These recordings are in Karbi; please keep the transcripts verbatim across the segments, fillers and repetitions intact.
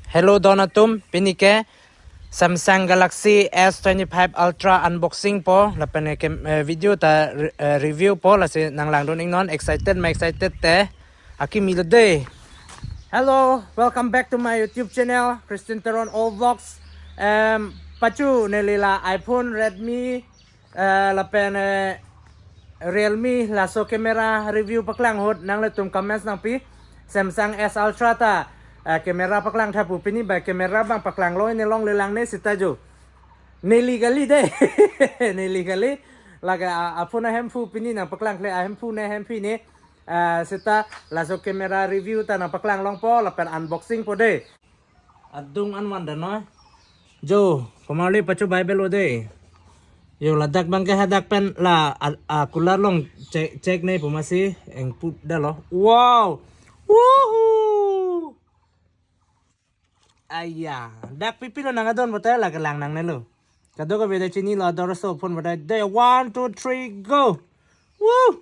Hello don atum, pini ke Samsung Galaxy S twenty-five Ultra unboxing po lapen ke, eh, video ta re- eh, review po, lasi nanglangdun iknon. Excited ma excited te, akimi lo dei. Hello, welcome back to my YouTube channel, Christian Teron All Vlogs. Um, pachu neli la iPhone, Redmi, eh, lapen eh, Realme laso camera review paklang ahut nanglitum comments nangpi. Samsung S Ultra ta eh, camera paklang tha pu, pini ba camera bang paklang lo ne longle lang ne seta jo. Neli kali dei. Neli kali. Lake a- aphone ahemphu pini nangpaklang kle, ahemphu ne ahemphi ne. Eh, seta laso camera review ta nangpaklang longpo lapen unboxing po dei. Adung an wan da noi. Jo, komarli pachu Bible lo dei. Jo, ladak bang ke hadak pen la a, a cooler along check check ne pu masi engput da lo. Wow! Woohoo! Aya, dak pipi lo nang adon botai la kelang nangne lo. Kadokave ta chinilo, ador so phone botai dei, one, two, three, go. Woo!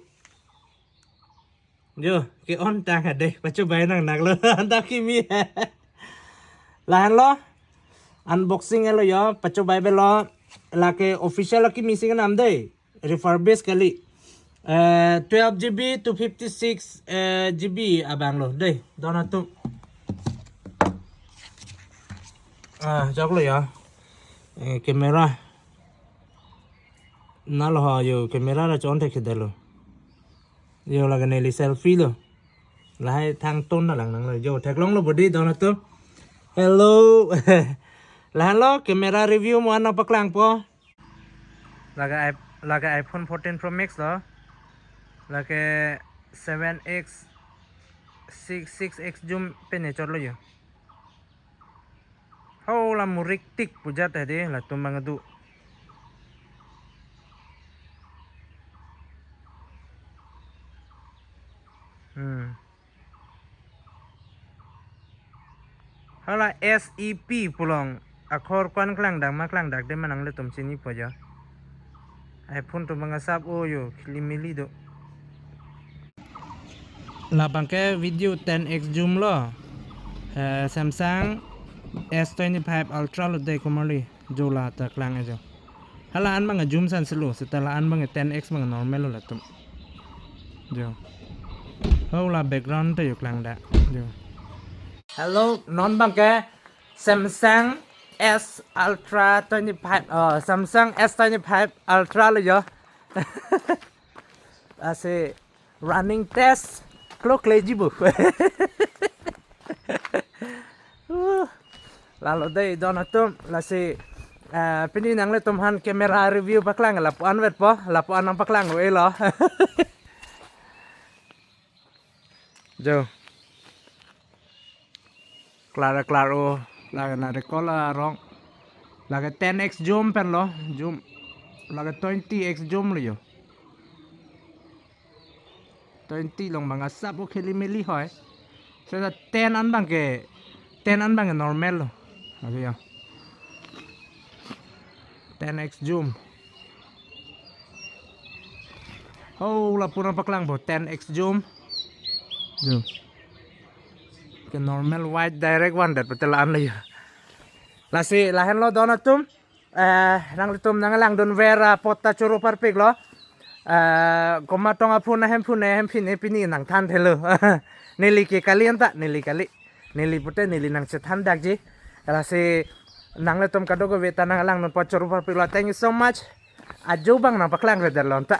Jo, ke on tang ha dei, pachu bai nang nak lo, dak kimi. Lahenlo, unboxing lo jo, pachu Bible lo, lake official lo kimi si kenam dei, refurbish kali. Eh, twelve G B to fifty-six eh, G B abang lo dei, don atum. Ah, chok lo jo. Eh, camera. Na lo ho jo, camera ra chon thek dei lo. Jo, lake neli selfie lo. Lahai thang ton na lang nang lo. Jo, theklong lo bodi don atum. Hello. Lahenlo, camera review mo an nangpaklang po. Lake i- lake iPhone fourteen Pro Max lo. Lake seven X, six, six X zoom pen ne chot lo jo. Ho la murik tik pujat hadi latum bang adu. Hmm. Hala S E P pulong akhor kwan klangdak ma klangdak dei ma nanglitum chini po jo. iPhone atum bang asap o jo, khilimili do. Labang ke video ten X zoom lo. Eh, Samsung S twenty-five Ultra lo dei komarli. Jo, la ta klang ajo. Hala an bang zoom san selo, seta la an bang ten X bang normal lo latum. Jo. Ho la background ta jo klang da. Jo. Hello, non bang ke Samsung S Ultra twenty-five, oh, Samsung S twenty-five Ultra lo jo. Ase running test klok le jibu. Uh, lalo dei don atum, lasi eh, pini nanglitum aphan camera review paklang lapu-an vet po, lapu-an nangpaklang oi lo. Jo. Klar klar o, lake na recall arong. Lake ten X zoom pen lo, zoom. Lake twenty X zoom lo jo. Twenty along bang asap o khilimili hoi. Seta ten an bang ke, ten an bang ke normal lo. Lake jo. Ten X zoom. Ho, lapu nangpaklang po, ten X zoom. Jo. Ke normal wide direct one det pute la-an lo jo. Lasi lahenlo don atum. Eh, nanglitum nanglangdun ver apot ta choro parpik lo. Eh, komat tong aphone ahemphu ne ahemphi ne pini nangthan thelo. Neli ke kali anta, neli kali. Neli pute neli nangchethan dakji. Lasi nanglitum kadokave ta nanglangdun apot choro parpik lo. Thank you so much. Ajo bang nangpaklang re der lo anta.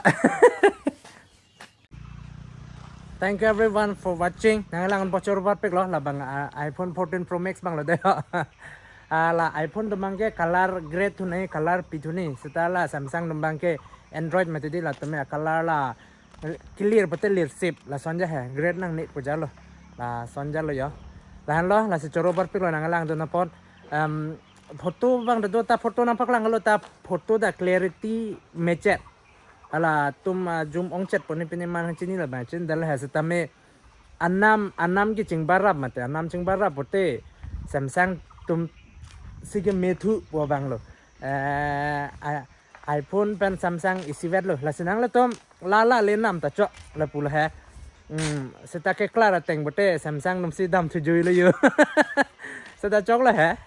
Thank you everyone for watching. Nanglang bocor bapik lo labang ah, iPhone fourteen Pro Max bang lo dei. Ah, la iPhone atum bang ke color gray thu ne, color pi thu ne. Seta la Samsung atum bang ke Android mati dei, latum ya color la clear pate clear sip, lason ja he. Gray nangne pu ja lo. Lason ja lo jo. Lahenlo, lasi choro bapik lo nanglangdun apot. Em, photo bang do ta photo nangpaklang lo ta photo ta clarity mechet. Hala atum ah, zoom ongchet pon ne pini man chini la bang chin dal ha setame anam, anam ke chingbarap mate, anam chingbarap pote Samsung atum si ke methu po bang lo. Eh, a- iPhone pen Samsung isivet lo. Lasi nanglitum la la le nam ta chok lapu la he. Hmm, seta ke clear ateng pote Samsung atum si dam thu jui lo jo. Sudah choklo he.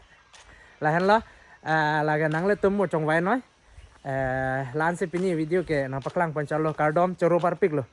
Lahenlo. Eh, lake nanglitum mo chongvai noi. Eh, la-ansi pini video ke nangpaklang pon chalo, kardom, choro parpiklo.